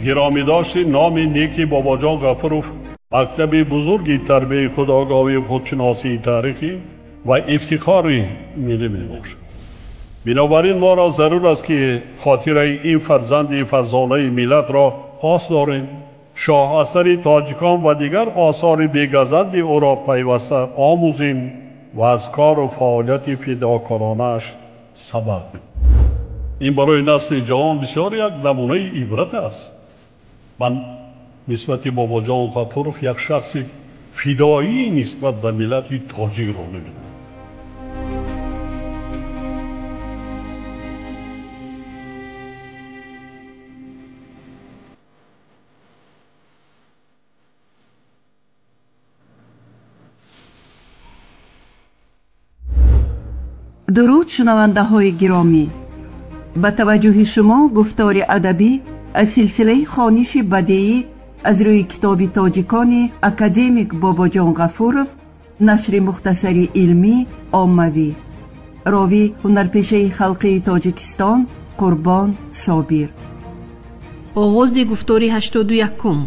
Гиромӣ дошти номи неки Бобоҷон Ғафуров мактаби бузурги тарбияи худогоҳӣ, худшиносии таърихӣ ва ифтихори миллӣ мебошад. Бинобар ин моро зарур аст, ки хотираи ин фарзанди фарзонаи миллатро пос дорем, шоҳасари тоҷикон ва дигар осори бегазанди ӯро пайваста омӯзем ва аз кору фаъолияти фидокоронааш сабақ. Ин барои насли ҷавон бисёр як намунаи ибрат аст. Ман нисбати Бобоҷон Ғафуров як шахси фидоӣ нисбат ба миллати тоҷикро мебинам. Дуруд, шунавандаҳои гиромӣ! Ба таваҷҷӯҳи шумо гуфтори адабӣ аз силсилаи хониши бадеӣ аз рӯи китоби тоҷикони академик Бобоҷон Ғафуров, нашри мухтасари илмӣ оммавӣ. Ровӣ ҳунарпешаи халқии Тоҷикистон Қурбон Собир. Оғози гуфтори 81-ум.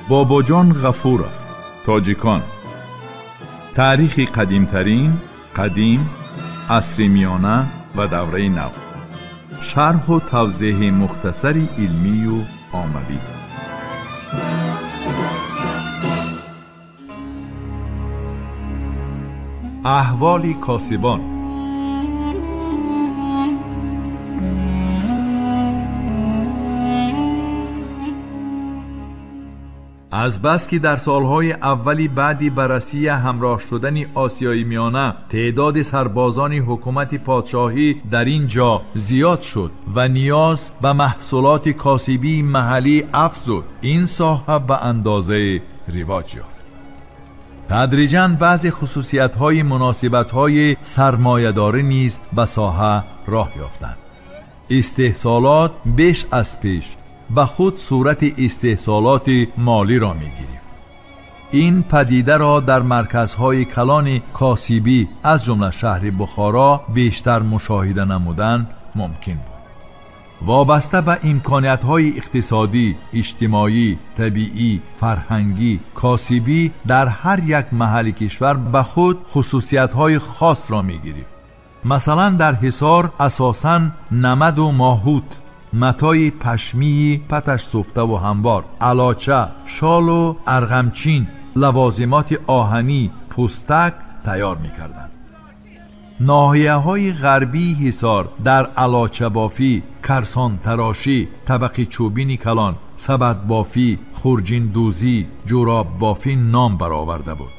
Бобоҷон Ғафуров, тоҷикон. Таърихи қадимтарин, қадим, асри миёна ва давраи нав. Шарҳу тавзеҳи мухтасари илмию оммавӣ. Аҳволи косибон. Азбаски дар солҳои аввали баъди ба Россия ҳамроҳ шудани Осиёи Миёна теъдоди сарбозони ҳукумати подшоҳӣ дар ин ҷо зиёд шуд ва ниёз ба маҳсулоти косибии маҳаллӣ афзуд, ин соҳа ба андозаи ривоҷ ёфт. Тадриҷан баъзе хусусиятҳои муносибатҳои сармоядорӣ низ ба соҳа роҳ ёфтанд. Истеҳсолот беш аз пеш ба худ сурати истеҳсолоти молиро мегирифт. Ин падидаро дар марказҳои калони косибӣ аз ҷумла шаҳри Бухоро бештар мушоҳида намудан мумкин буд. Вобаста ба имкониятҳои иқтисодӣ, иҷтимоӣ, табиӣ, фарҳангӣ, косибӣ дар ҳар як маҳалли кишвар ба худ хусусиятҳои хосро мегирифт. Масалан, дар Ҳисор асосан намаду моҳут, матои пашмии паташ сӯфтаву ҳамвор, алоча, шолу арғамчин, лавозимоти оҳанӣ, пӯстак тайёр мекарданд. Ноҳияҳои ғарбии Ҳисор дар алочабофӣ, карсонтарошӣ, табақи чӯбини калон, сабадбофӣ, хурҷиндӯзӣ, ҷӯроббофӣ ном бароварда буд.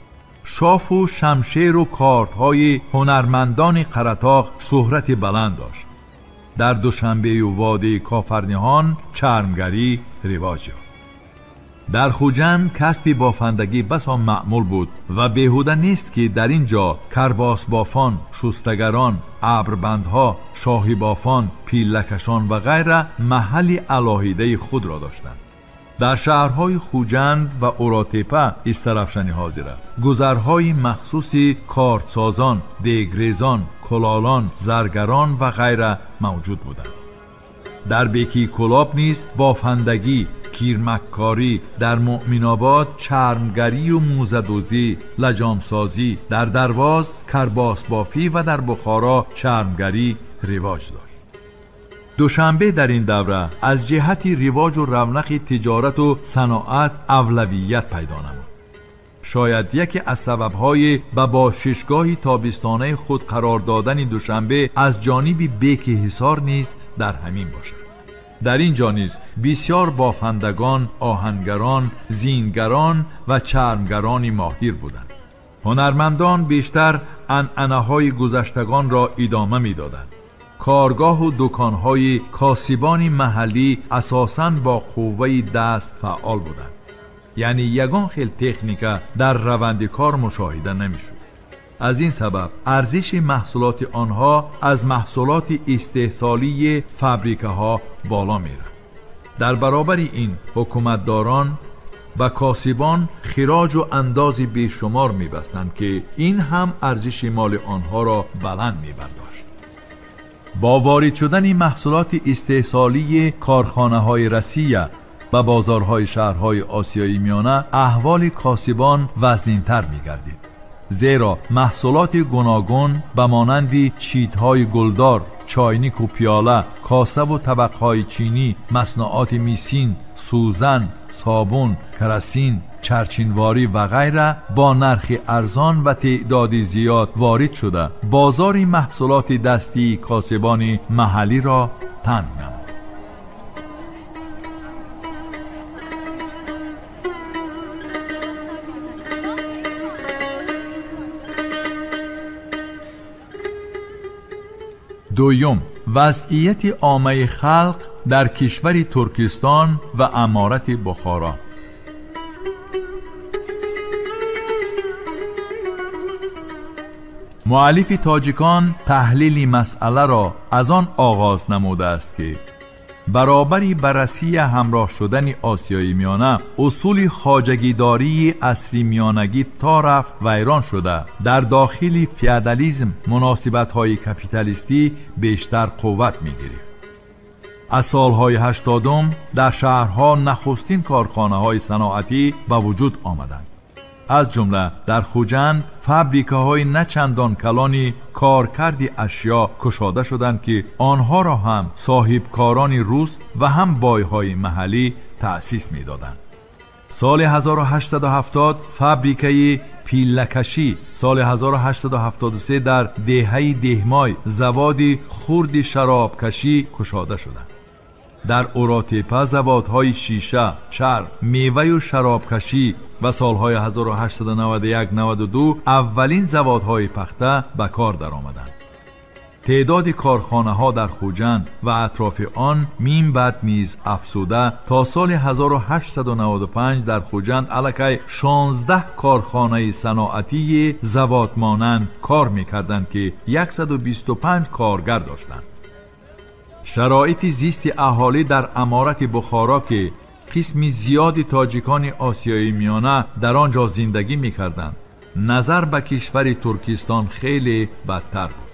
Шофу шамшеру кортҳои ҳунармандони Қаратоғ шӯҳрати баланд дошт. Дар Душанбею водии Кофарниҳон чармгарӣ ривоҷ ёфт. Дар Хуҷанд касби бофандагӣ басо маъмул буд ва беҳуда нест, ки дар ин ҷо карбосбофон, шустагарон, абрбандҳо, шоҳибофон, пиллакашон ва ғайра маҳалли алоҳидаи худро доштанд. Дар шаҳрҳои Хуҷанд ва Уротепа истарафшани ҳозира гузарҳои махсуси кортсозон, дегрезон, кулолон, заргарон ва ғайра мавҷуд буданд. Дар Бекии Кӯлоб низ бофандагӣ, кирмаккорӣ, дар Муъминобод чармгарию мӯзадӯзӣ, лаҷомсозӣ, дар Дарвоз карбосбофӣ ва дар Бухоро чармгарӣ ривоҷ дошт. Душанбе дар ин давра аз ҷиҳати ривоҷу равнақи тиҷорату саноат авлавият пайдо намуд. Шояд яке аз сабабҳои ба бошишгоҳи тобистонаи худ қарор додани Душанбе аз ҷониби беки Ҳисор низ дар ҳамин бошад. Дар ин ҷо низ бисёр бофандагон, оҳангарон, зингарон ва чармгарони моҳир буданд. Ҳунармандон бештар анъанаҳои гузаштагонро идома медоданд. Коргоҳу дуконҳои косибони маҳаллӣ асосан бо қувваи даст фаъол буданд. Яъне ягон хел техника дар раванди кор мушоҳида намешуд. Аз ин сабаб арзиши маҳсулоти онҳо аз маҳсулоти истеҳсолии фабрикаҳо боло мерафт. Дар баробари ин ҳукуматдорон Ба косибон хироҷу андози бешумор мебастанд, ки ин ҳам арзиши моли онҳоро баланд мебардошт. Бо ворид шудани маҳсулоти истеҳсолии корхонаҳои Россия ба бозорҳои шаҳрҳои Осиёи Миёна аҳволи косибон вазнинтар мегардид, зеро маҳсулоти гуногун ба монанди читҳои гулдор, чойнику пиёла, косаву табақҳои чинӣ, маснуоти мисин, сӯзан, собун, керосин, чарчинворӣ ва ғайра бо нархи арзон ва теъдоди зиёд ворид шуда бозори маҳсулоти дастии косибони маҳаллиро танг намуд. Дуюм, вазъияти оммаи халқ дар кишвари Туркистон ва аморати Бухоро. Муаллифи тоҷикон таҳлили масъаларо аз он оғоз намудааст, ки баробари ба Россия ҳамроҳ шудани Осиёи Миёна усули хоҷагидории асри миёнагӣ то рафт вайрон шуда, дар дохили феодализм муносибатҳои капиталистӣ бештар қувват мегирифт. Аз солҳои 80 дар шаҳрҳо нахустин корхонаҳои саноатӣ ба вуҷуд омаданд. Аз ҷумла дар Хуҷанд фабрикаҳои начандон калони коркарди ашё кушода шуданд, ки онҳоро ҳам соҳибкорони рус ва ҳам бойҳои маҳаллӣ таъсис медоданд. Соли 1870 фабрикаи пиллакашӣ, соли 1873 дар деҳаи Деҳмой заводи хурди шаробкашӣ кушода шуданд. Дар Уротепа заводҳои шиша, чарм, меваю шаробкашӣ ва солҳои 1891-92 аввалин заводҳои пахта ба кор даромаданд. Теъдоди корхонаҳо дар Хуҷанд ва атрофи он минбаъд низ афзуда то соли 1895 дар Хуҷанд аллакай 16 корхонаи саноатии заводмонанд кор мекарданд, ки 125 коргар доштанд. Шароити зисти аҳолӣ дар аморати Бухоро, ки қисми зиёди тоҷикони Осиёи Миёна дар он ҷо зиндагӣ мекарданд, назар ба кишвари Туркистон хеле бадтар буд.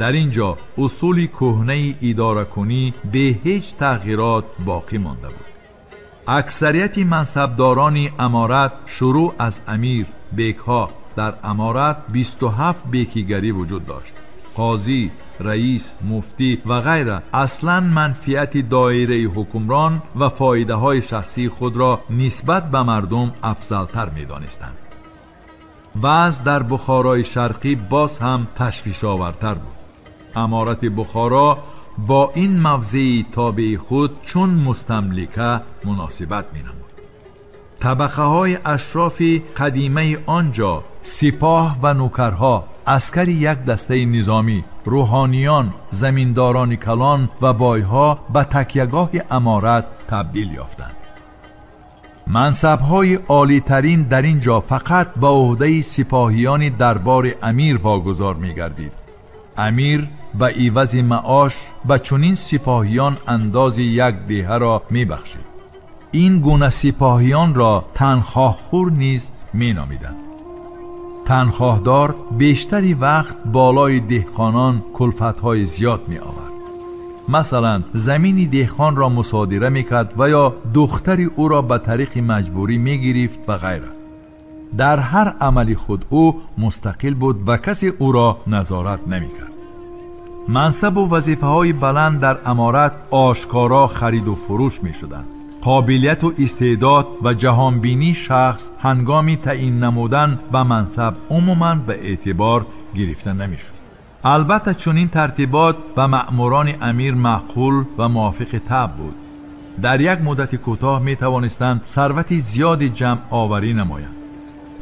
Дар ин ҷо усули кӯҳнаи идоракунӣ бе ҳеҷ тағйирот боқӣ монда буд. Аксарияти мансабдорони аморат шурӯъ аз амир, бекҳо, дар аморат 27 бекигарӣ вуҷуд дошт. Қозӣ, раис, муфтӣ ва ғайра аслан манфиати доираи ҳукмрон ва фоидаҳои шахсии худро нисбат ба мардум афзалтар медонистанд. Вазъ дар Бухорои Шарқӣ боз ҳам ташвишовартар буд. Аморати Бухоро бо ин мавзеи тобеи худ чун мустамлика муносибат менамуд. Табақаҳои ашрофи қадимаи он ҷо, сипоҳ ва нукарҳо, аскари як дастаи низомӣ, рӯҳониён, заминдорони калон ва бойҳо ба такягоҳи аморат табдил ёфтанд. Мансабҳои олитарин дар ин ҷо фақат ба ӯҳдаи сипоҳиёни дарбори амир вогузор мегардид. Амир ба ивази маош ба чунин сипоҳиён андози як деҳаро мебахшид. Ин гуна сипоҳиёнро танхоҳхӯр низ меномиданд. Танхоҳдор бештари вақт болои деҳқонон кулфатҳои зиёд меовард. Масалан, замини деҳқонро мусодира мекард ва ё духтари ӯро ба тариқи маҷбурӣ мегирифт ва ғайра. Дар ҳар амали худ ӯ мустақил буд ва касе ӯро назорат намекард. Мансабу вазифаҳои баланд дар аморат ошкоро хариду фурӯш мешуданд. Қобилияту истеъдод ва ҷаҳонбинии шахс ҳангоми таъин намудан ба мансаб умуман ба эътибор гирифта намешуд. Албатта чунин тартибот ба маъмурони амир маъқул ва мувофиқи табъ буд. Дар як муддати кӯтоҳ метавонистанд сарвати зиёди ҷамъоварӣ намоянд.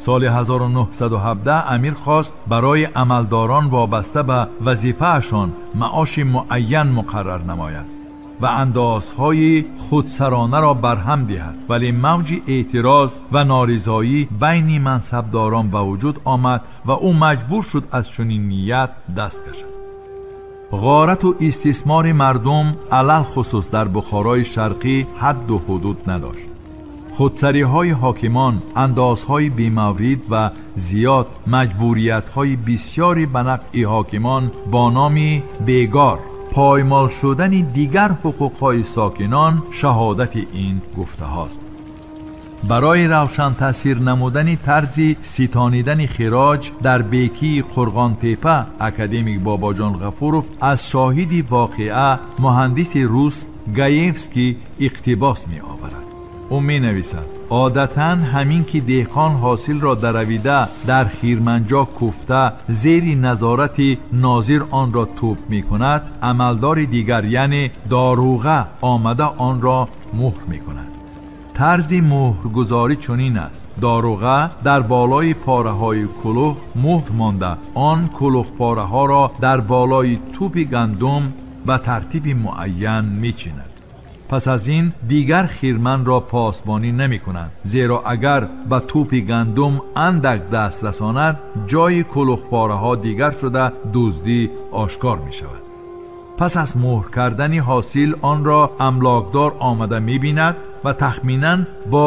Соли 1917 амир хост барои амалдорон вобаста ба вазифаашон маоши муайян муқаррар намояд ва андозҳои худсаронаро барҳам диҳад, вале мавҷи эътироз ва норизоӣ байни мансабдорон ба вуҷуд омад ва ӯ маҷбур шуд аз чунин ният даст кашад. Ғорату истисмори мардум алалхусус дар Бухорои Шарқӣ ҳадду ҳудуд надошт. Худсариҳои ҳокимон, андозҳои бемаврид ва зиёд, маҷбуриятҳои бисёри ба нафъи ҳокимон бо номи бегор, поймол шудани дигар ҳуқуқҳои сокинон шаҳодати ин гуфтаҳост. Барои равшан тасвир намудани тарзи ситонидани хироҷ дар бекии Қурғонтепа академик Бобоҷон Ғафуров аз шоҳиди воқеа муҳандиси рус Гаевский иқтибос меоварад. Ӯ менависад: одатан ҳамин ки деҳқон ҳосилро даравида дар хирманҷо куфта зери назорати нозир онро тӯб мекунад, амалдори дигар яъне доруға омада онро муҳр мекунад. Тарзи муҳргузорӣ чунин аст: доруға дар болои пораҳои кулух муҳр монда, он кулухпораҳоро дар болои тӯпи гандум ба тартиби муайян мечинад. Пас аз ин дигар хирманро посбонӣ намекунанд, зеро агар ба тӯпи гандум андак даст расонад, ҷои кулухпораҳо дигар шуда дуздӣ ошкор мешавад. Пас аз муҳр кардани ҳосил онро амлокдор омада мебинад ва тахминан бо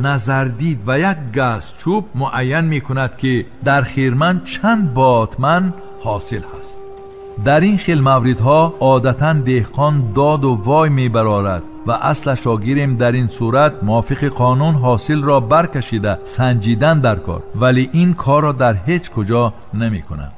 назардид ва як газ чӯб муайян мекунад, ки дар хирман чанд ботман ҳосил ҳаст. Дар ин хел мавридҳо одатан деҳқон доду вой мебарорад ва аслашро гирем дар ин сурат мувофиқи қонун ҳосилро баркашида санҷидан дар кор, вале ин корро дар ҳеҷ куҷо намекунанд.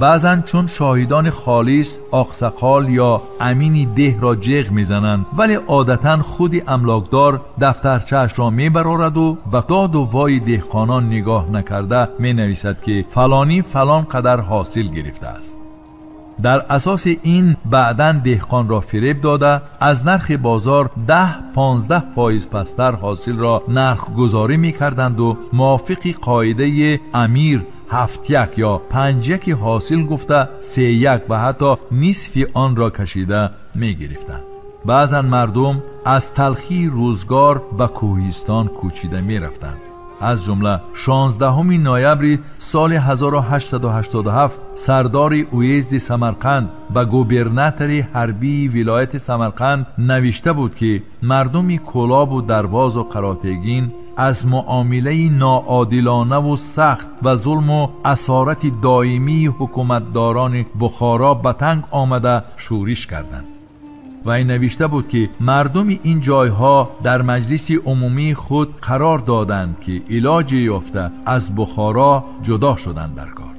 Баъзан чун шоҳидони холис оқсақол ё амини деҳро ҷеғ мезананд, вале одатан худи амлокдор дафтарчаашро мебарораду ба доду вои деҳқонон нигоҳ накарда менависад, ки фалонӣ фалон қадар ҳосил гирифтааст. Дар асоси ин баъдан деҳқонро фиреб дода аз нархи бозор 10-15% пасттар ҳосилро нархгузорӣ мекарданду мувофиқи қоидаи амир 7-1 ё 5-1 ҳосил гуфта 3-1 ва ҳатто нисфи онро кашида мегирифтанд. Баъзан мардум аз талхии рӯзгор ба кӯҳистон кӯчида мерафтанд. Аз ҷумла 16 ноябри соли 1887 сардори уезди Самарқанд ба губернатори ҳарбии вилояти Самарқанд навишта буд, ки мардуми Кӯлобу Дарвозу Қаротегин аз муомилаи ноодилонаву сахт ва зулму асорати доимии ҳукуматдорони Бухоро ба танг омада шӯриш карданд. Вай навишта буд, ки мардуми ин ҷойҳо дар маҷлиси умумии худ қарор доданд, ки илоҷе ёфта аз Бухоро ҷудо шуданд дар кор.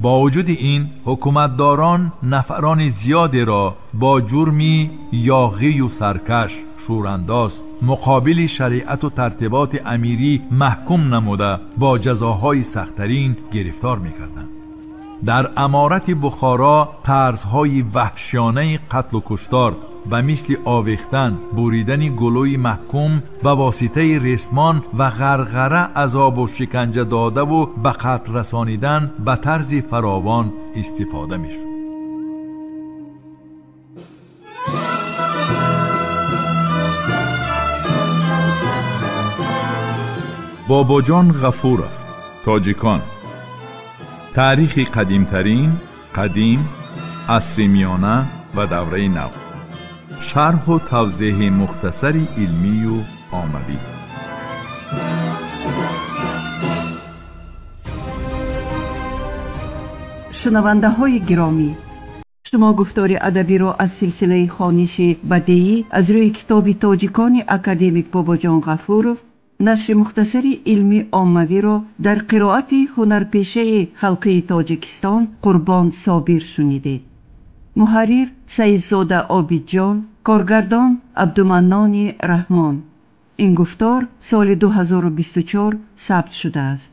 Бо вуҷуди ин ҳукуматдорон нафарони зиёдеро бо ҷурми ёғию саркаш, шӯрандоз, муқобили шариату тартиботи амирӣ маҳкум намуда бо ҷазоҳои сахттарин гирифтор мекарданд. Дар аморати Бухоро тарзҳои ваҳшиёнаи қатлу куштор ба мисли овехтан, буридани гулӯи маҳкум ба воситаи ресмон ва ғарғара азобу шиканҷа додаву ба қатл расонидан ба тарзи фаровон истифода мешуд. Бобоҷон Ғафуров, Тоҷикон. Таърихи қадимтарин, қадим, асри миёна ва давраи нав. Шарҳу тавзеҳи мухтасари илмию оммавӣ. Шунавандаҳои гиромӣ, шумо гуфтори адабиро аз силсилаи хониши бадеӣ аз рӯи китоби тоҷикони академик Бобоҷон Ғафуров нашри мухтасари илмии оммавиро дар қироати ҳунарпешаи халқии Тоҷикистон Қурбон Собир шунидед. Муҳаррир Саидзода Обидҷон, коргардон Абдуманнони Раҳмон. Ин гуфтор соли 2024 сабт шудааст.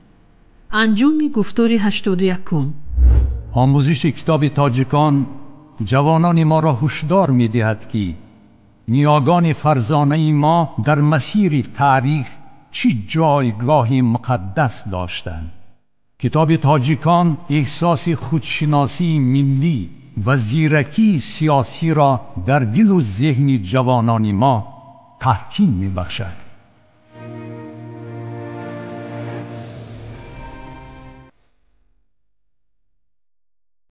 Анҷоми гуфтори 81. Омӯзиши китоби тоҷикон ҷавонони моро ҳушдор медиҳад, ки ниёгони фарзонаи мо дар масири таърих чӣ ҷойгоҳи муқаддас доштанд. Китоби тоҷикон эҳсоси худшиносии миллӣ ва зиракии сиёсиро дар дилу зеҳни ҷавонони мо таҳким мебахшад.